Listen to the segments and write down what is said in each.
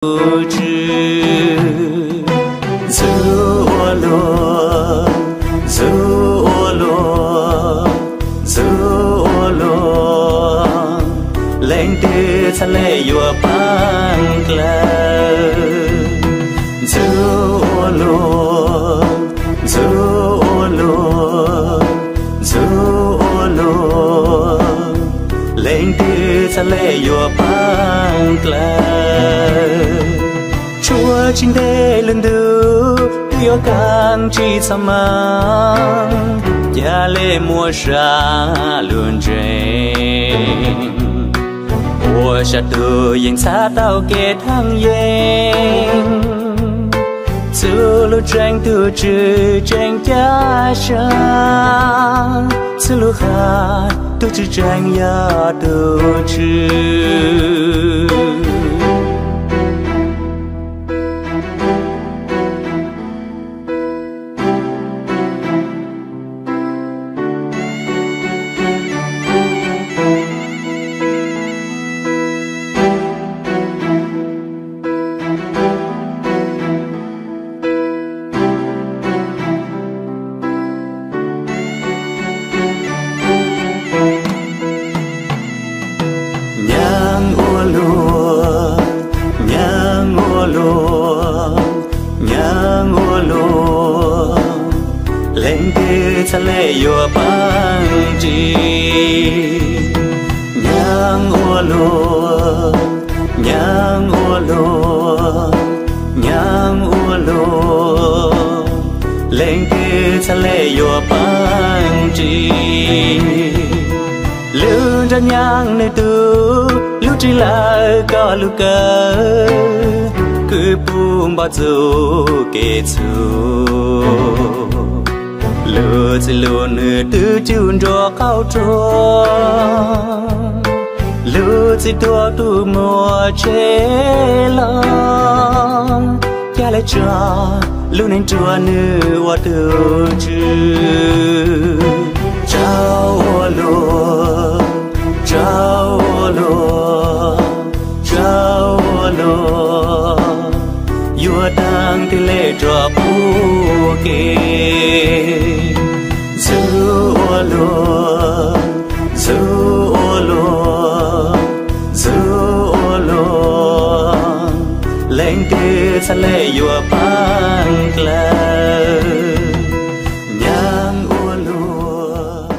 tus Tswv. Ntxub ua luaj, ntxub ua luaj, ntxub ua luaj, leej twg txhad le yuav paab dlawg? Ntxub ua luaj, ntxub ua luaj, ntxub ua luaj, leej twg txhad le yuav paab dlawg? Tshuav tsis ntev lub ntuj twb yuav kaaj tsis txhob maaj, ca le muaj sab lug ntseeg, ua sab tug yeej txhad tau kev thaaj yeeb. Txuj lug tseeb tug Tswv tseeb ca sab, txuj lug has tug Tswv tseeb yog tug Tswv. Nyaab ua luaj, nyaab ua luaj, nyaab ua luaj, leej twg txhad le yuav paab ris? Nyaab ua luaj, nyaab ua luaj, nyaab ua luaj, leej twg txhad le yuav paab ris? Lub nroog Nyaab Nwj Tub, lub ris lawm koj lub kawm, kws puv npo txuj kev txhum. Lub txiv lug nwg twb cug nruab qaub ruag, lub txiv tuag tug muaj tsheb loj, ca le tso lub neej ruam nwg ua tug Tswv. Tsaug ua luaj, tsaug ua luaj, tsaug ua luaj, yuav taag twg le rua puv kev? Ntxub ua luaj, ntxub ua luaj, ntxub ua luaj, leej twg txhad le yuav paab dlawg? Nyaab ua luaj,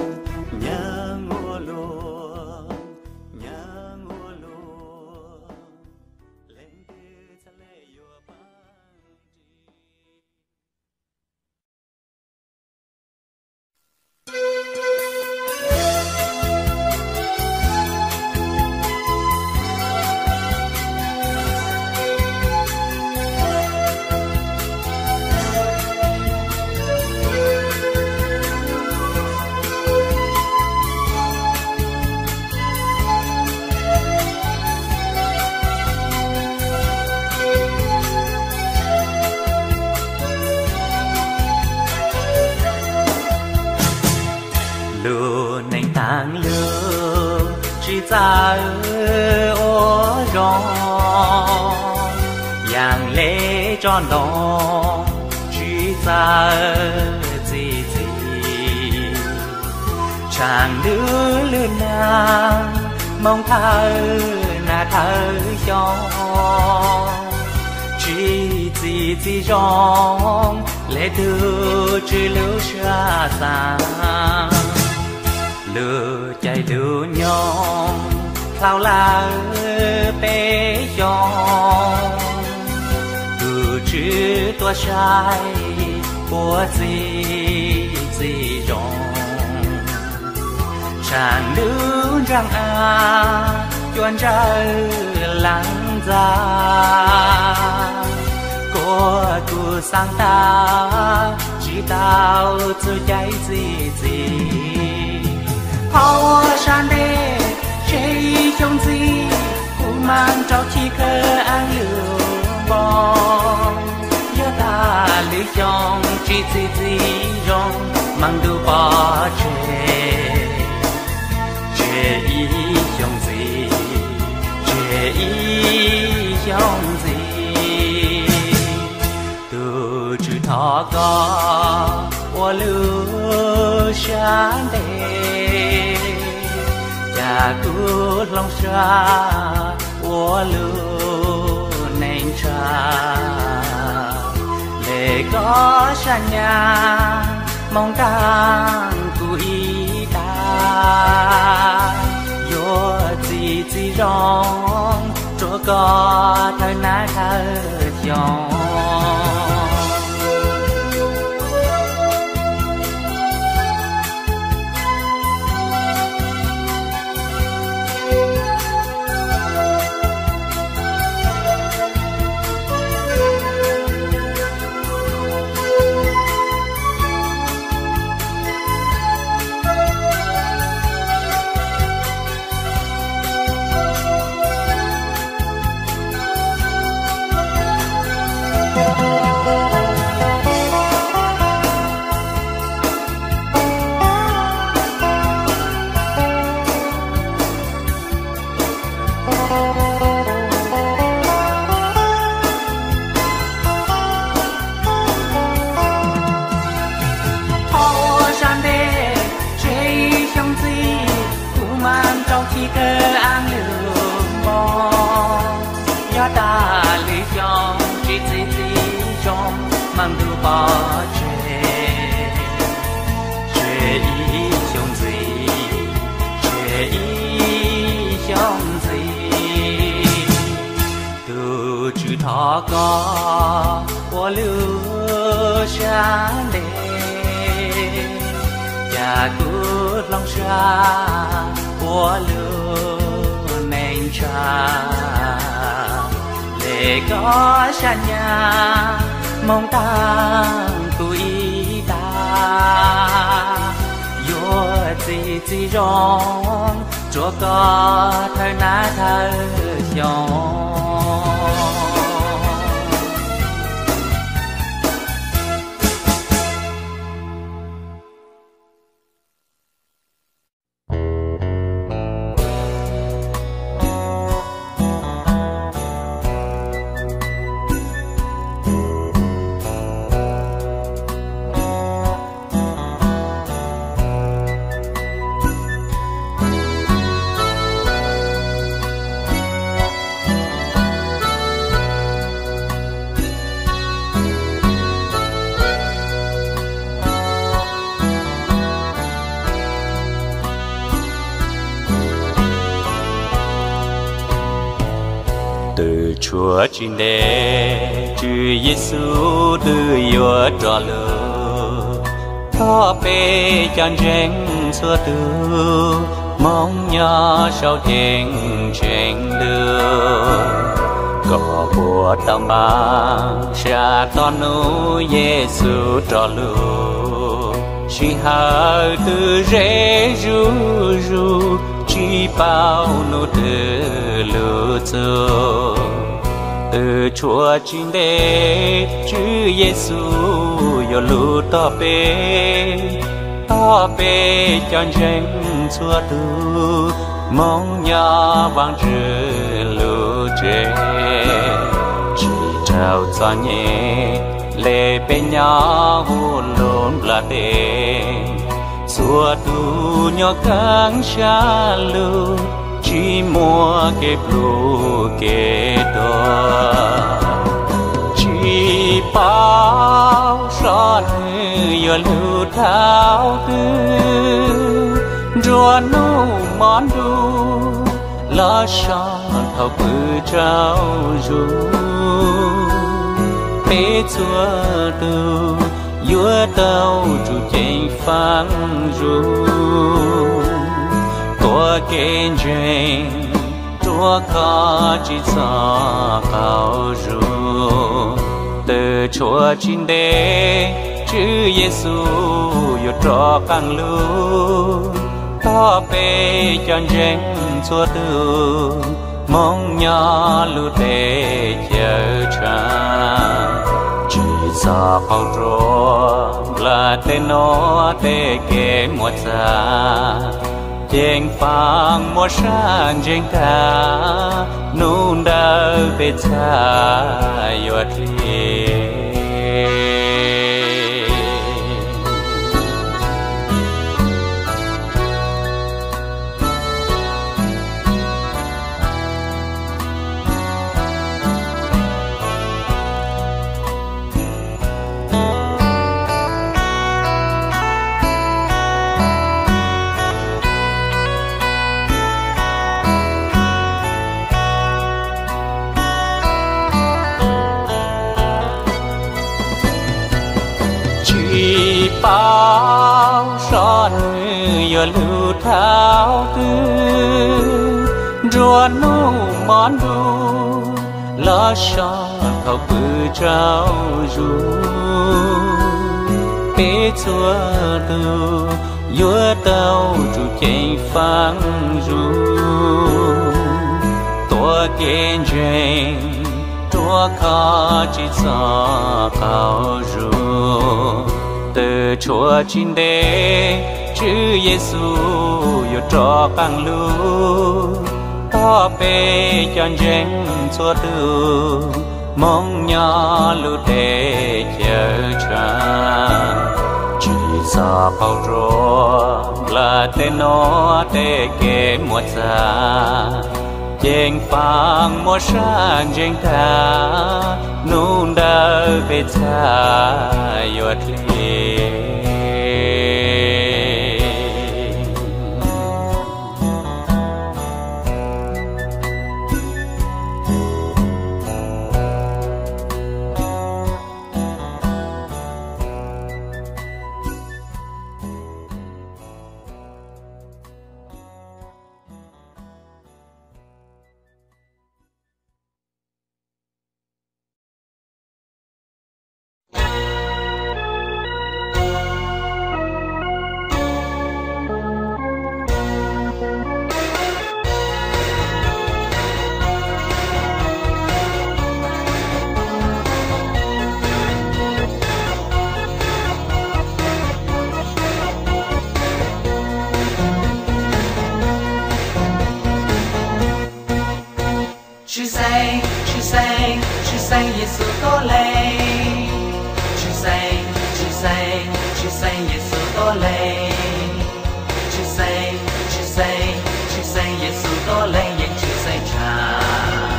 nyaab ua luaj, nyaab ua luaj, leej twg txhad le yuav paab ris? Lub neej taag lug tsi txawj ua zoo, yaam le tso ntoo tsi txawj txi txiv. Tshaaj lub lub naag moog thawj nag thawj xyoo, tsi txi txiv zoo le tug Tswv lub sab xaam. Lub caij lub nyoog dlhau lawm peb xyoos, tug Tswv tuaj saib puab txi txiv zoo. Tshaaj lub nraag av cuab ntsawg laag ntxa, kuas kuv xaav tas tsi tau txuj cai txi txiv. Qhov uas sab ntej tseg ib xyoos ntxiv, kuv maam rau chiv kawg lub npo. Yog tas lub xyoo tsi txi txiv zoo, maam ntuj pov tseg, tseg ib xyoos ntxiv, tseg ib xyoos ntxiv. Thov koj ua lub sab ntev, cas kuv hloov sab ua lub neej tshav. Ntes koj sab nyab moog taag kuv ib tag, yuav txi txiv zoo rua koj thawm nab thawm xyoo. Thov ua sab ntev tseg ib xyoo ntxiv, kuv mam rau txim kawg lub moog. Yog tas lwm xyoo tsis txi txiv zoo, mam ntuj pov tseg, tseg ib xyoo ntxiv, tseg ib xyoo ntxiv. Tus Tswv thov koj ua lub sab ntev, cas kuv hloov sab ua lub neej tshav. Ntes koj sab nyab moog taag kuv ib tag, yuav txi txiv zoo rua koj thawm nab thawm xyoo. Twb tshuav tsis ntev Tswv Yexus twb yuav rov lug, thov peb cov ntseeg txhua tug moog nyob saum ceeb tsheej lug, kom puas tau npaaj sab tom nub Yexus rov lug, sij hawm twb ze zuj zus, tsis paub nub twg lug txug. Twb tshuav tsis ntev Tswv Yexus yuav lug tom peb, thov peb cov ntseeg txhua tug moog nyob Vaajtswv lub tsev, tsis raug txom nyem le peb nyob huv lub nplaj teb. Txhua tug nyob kaaj sab lug, tsis muaj kev pluj kev tuag, tsis paub soj nwg yuav lug thaum twg, nruab nub mos ntuj los so thaum pw tsaug zug. Peb txhua tug yuav tau tsum ceev faaj zug, tuav kev ntseeg rua koj tsis txhob qaug zug. Twb tshuav tsis ntev Tswv Yexus yuav rov qaab lug, thov peb cov ntseeg txhua tug moog nyob lub teb chaws tshaj, tsis txhob qaug rua nplaj teb nuav tej kev muaj txag, ceev faaj muaj sab ntseeg tag, nub ntawd peb txhad yuav dlig. Paub soj nwg yuav lug thaum twg, nruab nub mos ntuj los so thaum pw tsaug zug. Peb txhua tus yuav tau tsum ceev faab zug, tuav kev ntseeg ruaj khov tsi txhob qaug zug. Tw tshuav tsi ntev Tswv Yexus yuav rov qaab lug, thov peb cov ntseeg txhua tus moog nyob lub teb chaws tshav, tsi txhob qaug rua nplaj teb nuav tej kev muaj txag. Ceev faab muaj sab ntseeg tag, nub ntawd peb txhad yuav dlig. Tshwj xeeb, tshwj xeeb, tshwj xeeb Yexus tuab leeg. Tshwj xeeb, tshwj xeeb, tshwj xeeb Yexus tuab leeg. Tshwj xeeb, tshwj xeeb, tshwj xeeb Yexus tuab leeg yeej tshwj xeeb tshaj.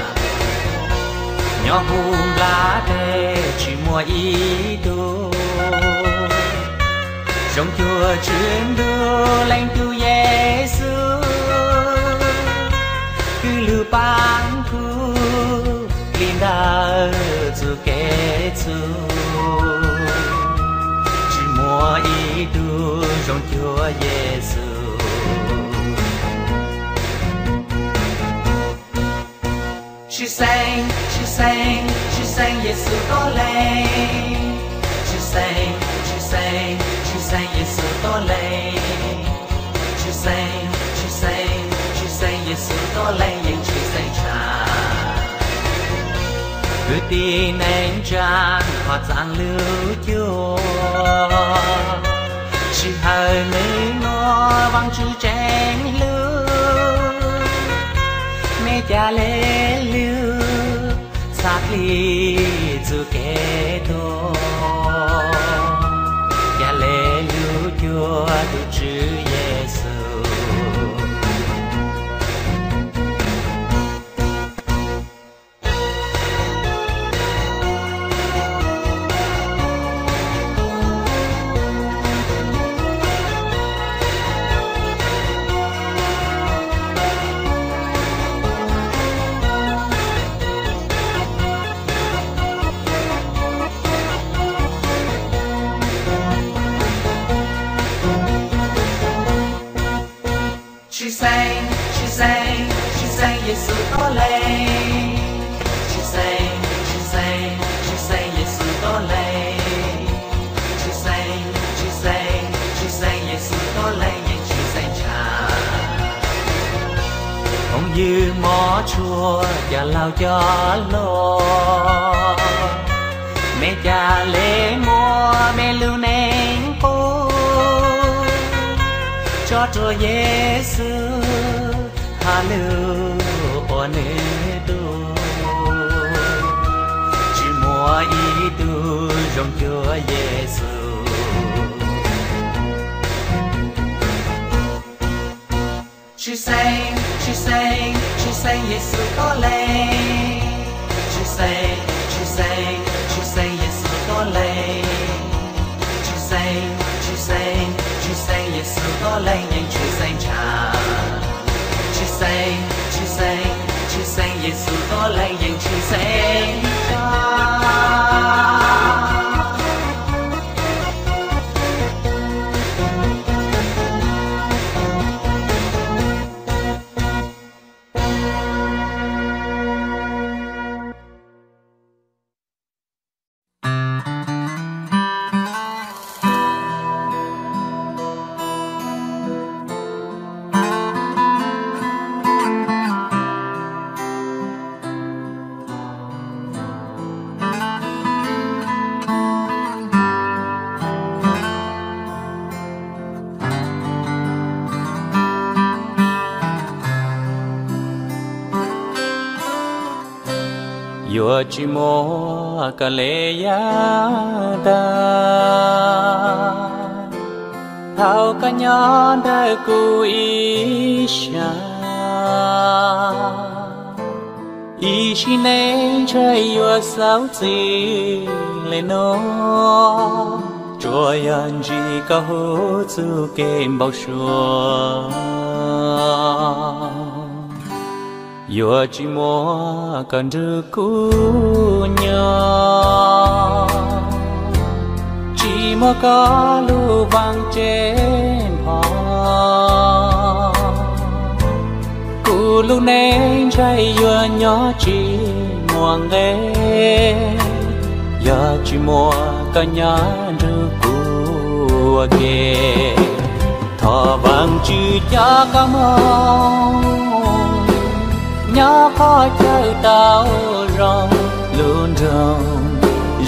Nyob huv nplaj teb tsis muaj ib tug zoo cuag Tswv Ntuj Leej Tub Yexus. Kwv lug paab kuv li ntawm txuj kev txug, tsis muaj ib tug zoo cuag Yexus. Tshwj xeeb, tshwj xeeb, tshwj xeeb Yexus tuab leeg. Tshwj xeeb, tshwj xeeb, tshwj xeeb Yexus tuab leeg. Tshwj xeeb, tshwj xeeb, tshwj xeeb Yexus tuab leeg yeej tshwj xeeb tshaj. Kwv tij neej tsaa, qhov txaam lug cuag sij hawm nwg nuav Vaajtswv tseem hlub. Mej ca le lug txhaj dlig txuj kev tuag, ca le lug cuag tug Tswv Yexus. Tshwj xeeb, tshwj xeeb, tshwj xeeb Yexus tuab leeg. Tshwj xeeb, tshwj xeeb, tshwj xeeb Yexus tuab leeg. Tshwj xeeb, tshwj xeeb, tshwj xeeb Yexus tuab leeg yeej tshwj xeeb tshaj. Phooj ywg mog tshua, cov laug cov hluas, mej ca le muab mej lub neej qub tso rua Yexus hab lug ua nwg tug. Tsis muaj ib tug zoo cuag Yexus. Tshwj xeeb, tshwj xeeb, tshwj xeeb Yexus tuab leeg. Tshwj xeeb, tshwj xeeb, tshwj xeeb Yexus tuab leeg. Tshwj xeeb, tshwj xeeb, tshwj xeeb Yexus tuab leeg yeej tshwj xeeb tshaj. Tshwj xeeb, tshwj xeeb, tshwj xeeb Yexus tuab leeg yeej tshwj xeeb tshaj. Yuav tsis muab koj li yav tag, thaum koj nyob ntawm kuv ib sab, ib sim neej ntshe yuav xaus txij li no, tsuas yog ntsib koj hu txuj kev npau suav. Yuav tsis muab koj nrog kuv nyob, tsis muab koj lub vaaj tse npho, kuv lub neej ntshe yuav nyob tsis muaj nqe. Yog tsis muab koj nyob nrog kuv ua ke, thov Vaajtswv coj koj moog nyob qhov chaw tau zoo, lub nroog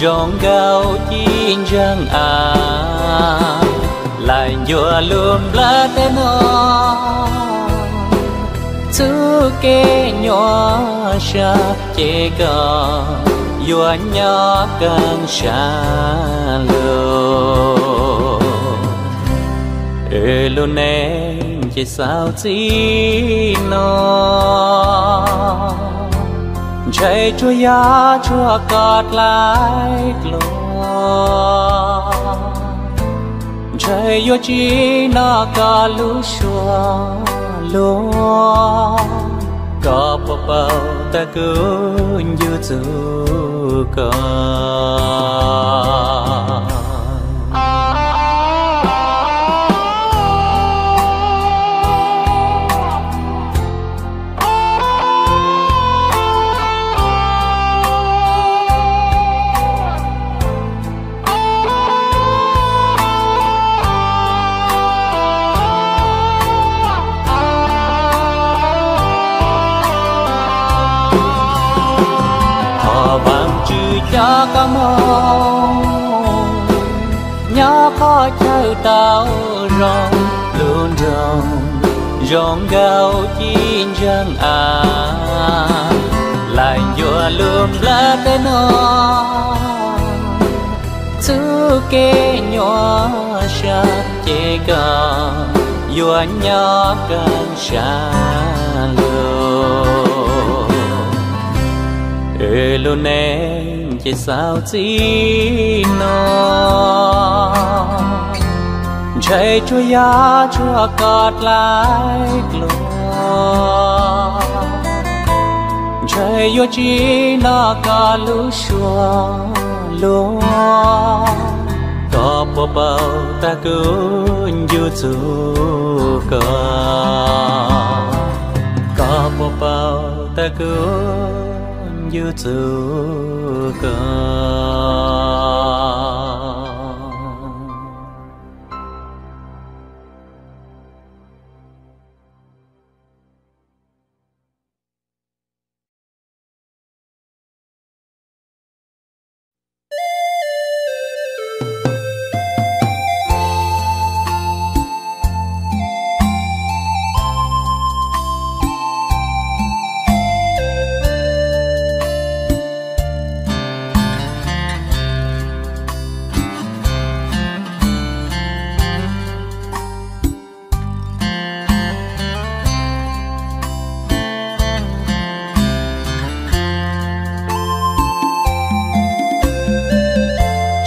zoo nkauj ci ntseeg av, laim ncua lub nplaj teb no, txuj kev nyuaj sab ces koj yuav nyob keej sab lug. Wb lub neej ces xaus txij no, ntshe tsuas yog tshuav koj dlaim dluag, ntshe yuav tsis noj koj lub suab luag, koj puas paub tas kuv ncu txug koj. Thov Vaajtswv coj koj moog nyob qhov chaw tau zoo, lub nroog zoo nkauj ci ntseeg av, laim ncua lub nplaj teb no, txuj kev nyuaj sab ces koj yuav nyob keej sab lug. Wb lub neej ces xaus txij no, ntshe tsuas yog tshuav koj dlaim dluag, ntshe yuav tsis noj koj lub suab luag, koj puas paub tas kuv ncu txug koj, koj puas paub tas kuv ncu txug koj.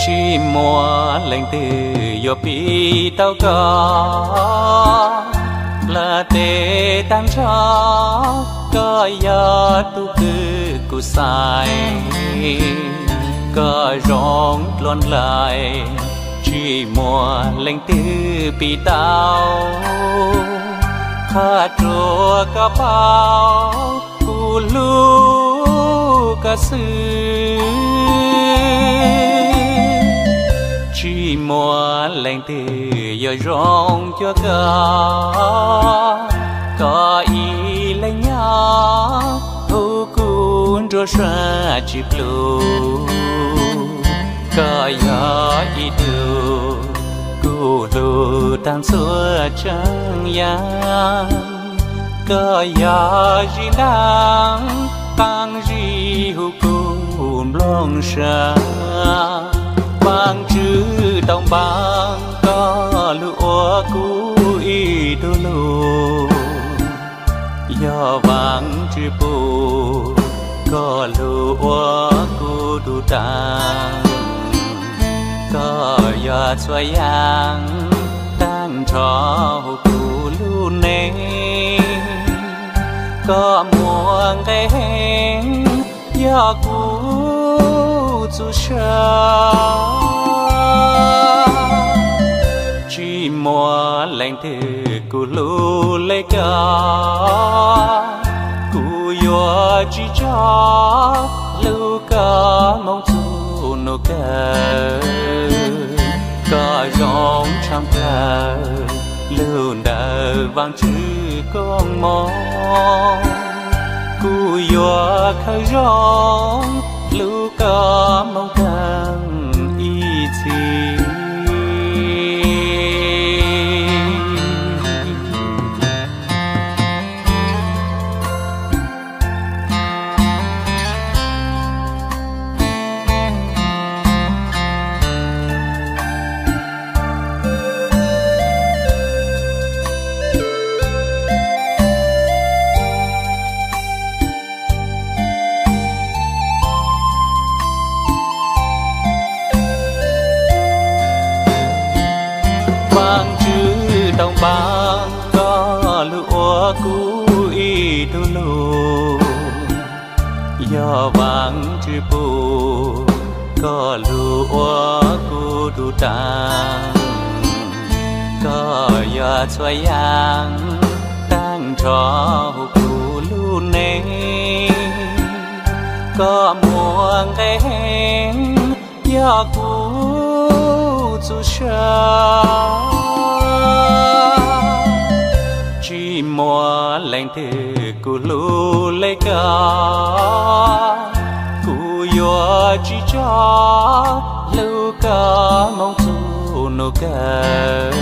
Tsis muaj leej twg yuav piv tau koj, nplaj teb taag nrho koj yog tug kws kuv xaiv, koj zoo dlua ndlaim, tsis muaj leej twg piv tau, qha ruas koj paub kuv hlub koj xwb. Tsis muaj leej twg yuav zoo cuag koj, koj ib leeg nyob hu kuv nruab suab tsis plhus. Koj yog ib tug kuv hlub taag txhua tsaam yaam. Koj yog zim dlaab qaab zib hu kuv Kuv nplooj siab, Vaajtswv tau npaj koj lug ua kuv ib tug lug, yog Vaajtswv pub koj lug ua kuv tug taag. Koj yog txhua yaam taag nrho huv kuv lub neej, koj muaj nqe heev yog kuv txuj sa. Tsi muaj leej twg kuv hlub le koj, kuv yuav tsi tso hlub koj moog txug nub kawg. Koj zoo tshaaj plawg lug ntawm Vaajtswv koob moov, kuv yuav khaws zoo hlub koj moog taag ib txhis. Vaajtswv tau npaj koj lug ua kuv ib tug lug, yog Vaajtswv pub koj lug ua kuv tug taag. Koj yog txhua yaam taag nrho huv kuv lub neej, koj muaj nqe heev yog kuv txuj sa. Tsi muaj leej twg kuv hlub le koj, kuv yuav tsi tso hlub koj moog txug nub kawg.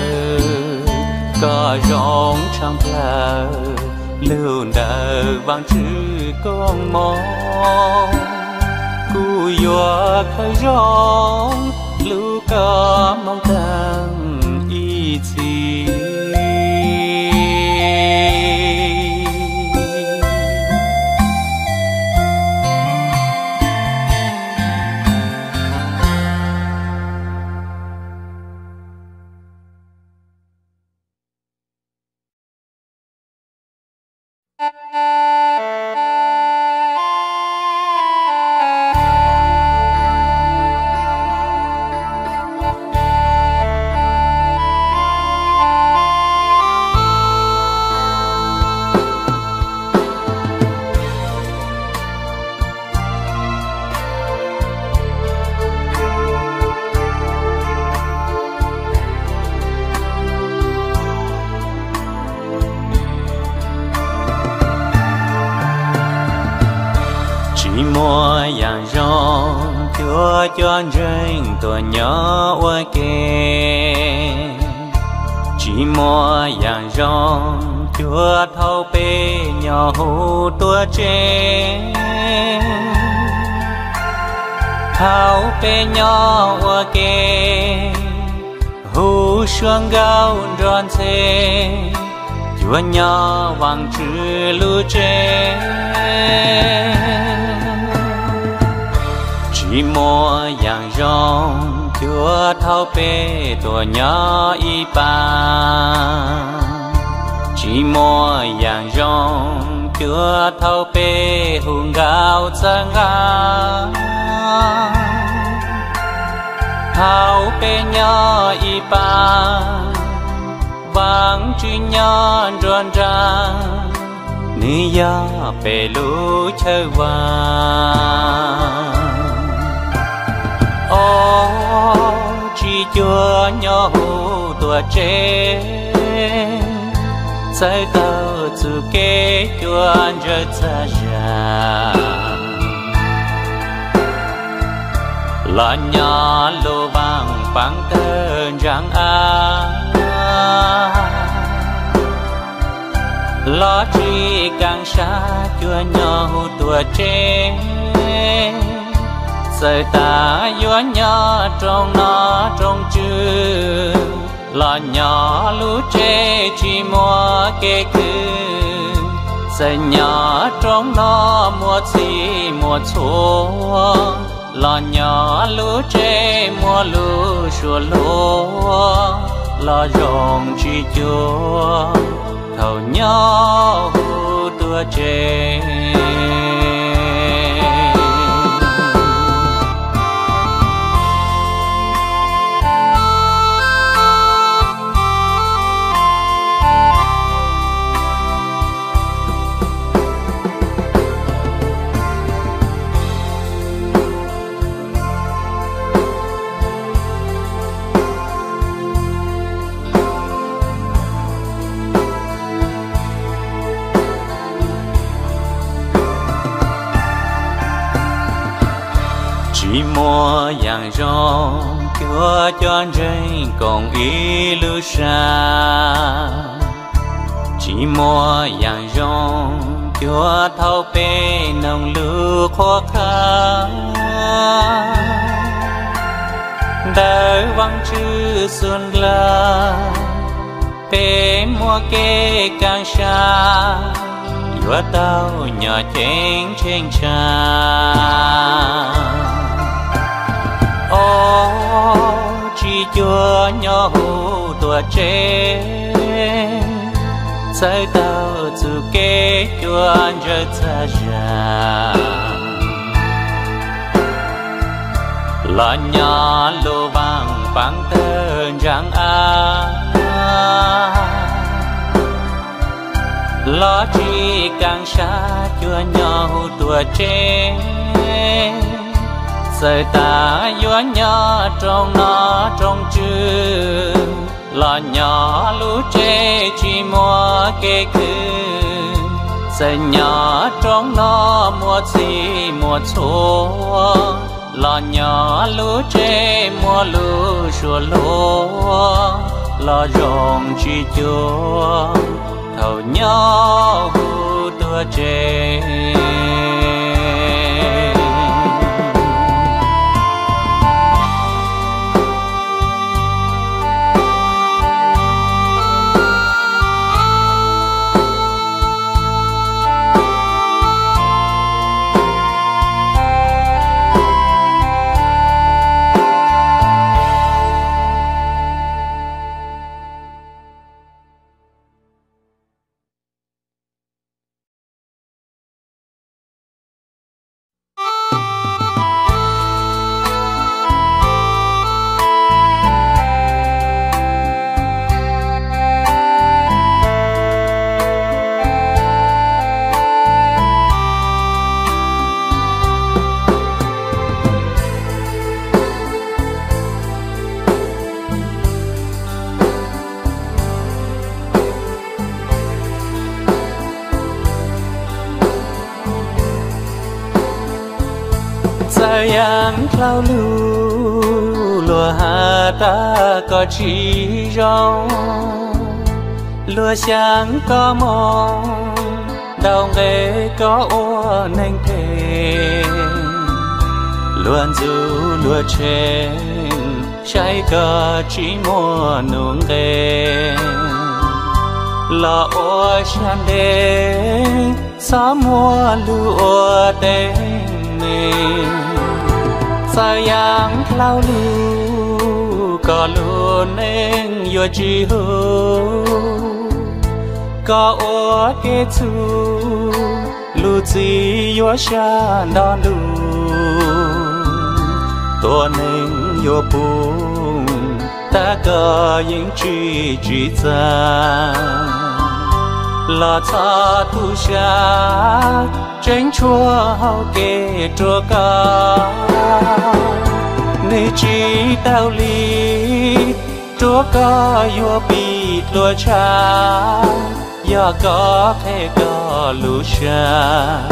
Koj zoo tshaaj plawg lug ntawm Vaajtswv koob moov, kuv yuav khaws zoo hlub koj moog taag ib txhis. Tsis muaj yaam zoo cuag cov ntseeg tuaj nyob ua ke. Tsis muaj yaam zoo cuag thaum peb nyob huv tuam tsev. Thaum peb nyob ua ke, huv sua nkauj nrog ntxhe, cuag nyob Vaajtswv lub tsev. Tsis muaj yaam zoo cuag thaum peb tuaj nyob ib pas. Tsis muaj yaam zoo cuag thaum peb hu nkauj txhawb nqa. Thaum peb nyob ib pas, Vaajtswv nyob nruab nrab, nwg yog peb lub chawj vaam. Ob, tsis cuag nyob huv tuam tsev, txawj tau txuj kev cuag ntsaws txhaj zag, los nyob lub vaaj paab kawg ntsaag av, los tsis kaaj sab cuag nyob huv tuam tsev. Txawm tas yuav nyob rooj noj rooj tswv, los nyob lub tsev tsis muaj kev khwv. Txawm nyob rooj noj muaj txhij muaj txhua, los nyob lub tsev muaj lub suab luag, los zoo tsis cuag thaum nyob hauv tuam tsev. Tsis muaj yaam zoo cuag cov ntseeg koom ib lub sab. Tsis muaj yaam zoo cuag thaum peb noog lub qhuab qha ntawm Vaajtswv xub nqag, peb muaj kev kaaj sab yuav tau nyob ceeb tsheej tshaj. Ob, tsis cuag nyob hauv tuam tsev, txawj tau txuj kev cuab ntsawj txhaj zag, los nyob lub vaaj paab tawg ntsaag av, los tsis kaaj sab cuag nyob hauv tuam tsev. Txawm tas yuav nyob rooj noj rooj tswv, los nyob lub tsev tsis muaj kev khwv. Txawm nyob rooj noj muaj txhij muaj txhua, los nyob lub tsev muaj lub suab luag, los zoo tsis cuag thaum nyob hauv tuam tsev. Txawm yaav dlhau lug luag has tas koj tsis zoo, luag xyaa koj moog, ntaus nqe koj ua neeg phem, luag ntxub luag tsheej, saib koj tsis muaj nuj nqe, los ua sab ntev, txhob muaj lug ua teeb meem. Txawm yaav dlhau lug koj lub neej yuav tsis huv, koj ua kev txuj, lub txim yuav sab nto lug, tuab neeg yuav pum, tab koj yeej tsis tsim txav. Los txhob tu sab, tseeb tshuav hau kev rua koj, nwg tsis tau li, rua koj yuav pim dlua tshaj, yog koj qheb koj lub sab,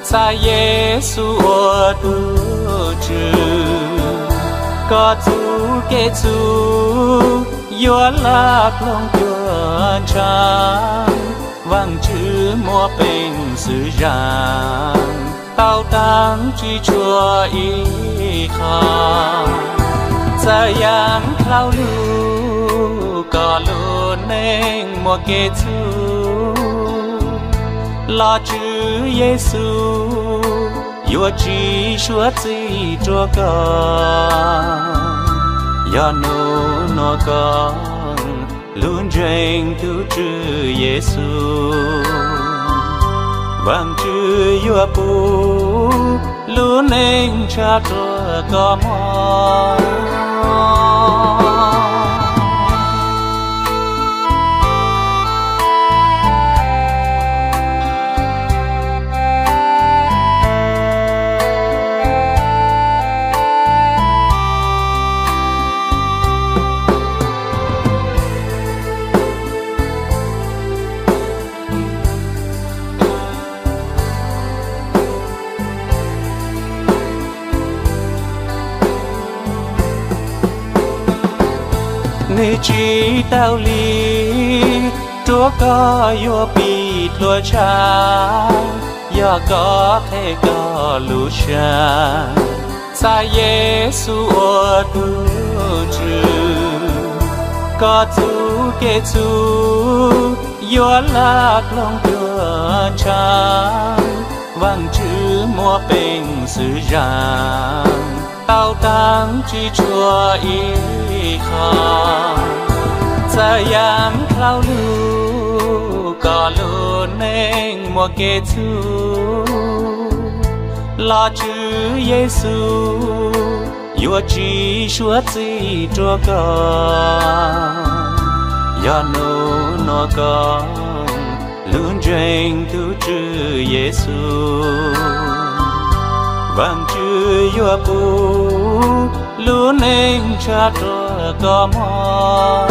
txais Yexus ua tug Tswv, koj txuj kev txuj yuav laj ploog cuag ntshav, Vaajtswv muaj peev xwm zaam, tau taag tsis tshuav ib Qhov txawm yeej dlhau lug kom lub neej muaj kev txhub, los Tswv Yexus yuav tsis suav txij rua koj. Yog nub nua koj lub ntseeg tug Tswv Yexus, Vaajtswv yuav pub lub neej ntshaw rua koj mob. Nwg tsis tau li, rua koj yuav pib dlua tshab, yog koj qhe koj lub sab, txais Yexus ua tug Tswv. Koj txuj kev txhub yuav laj kloog cuag ntshav, Vaajtswv muaj peev xwm zam tau taag tsis tshua ib qho. Txawm yeej dlhau lug kom lub neej muaj kev txhub, los Tswv Yexus yuav tsis suav txij rua koj. Yog nub nua koj lub ntseeg tug Tswv Yexus, Vaajtswv yuav pub lub neej ntshaw rua koj mob.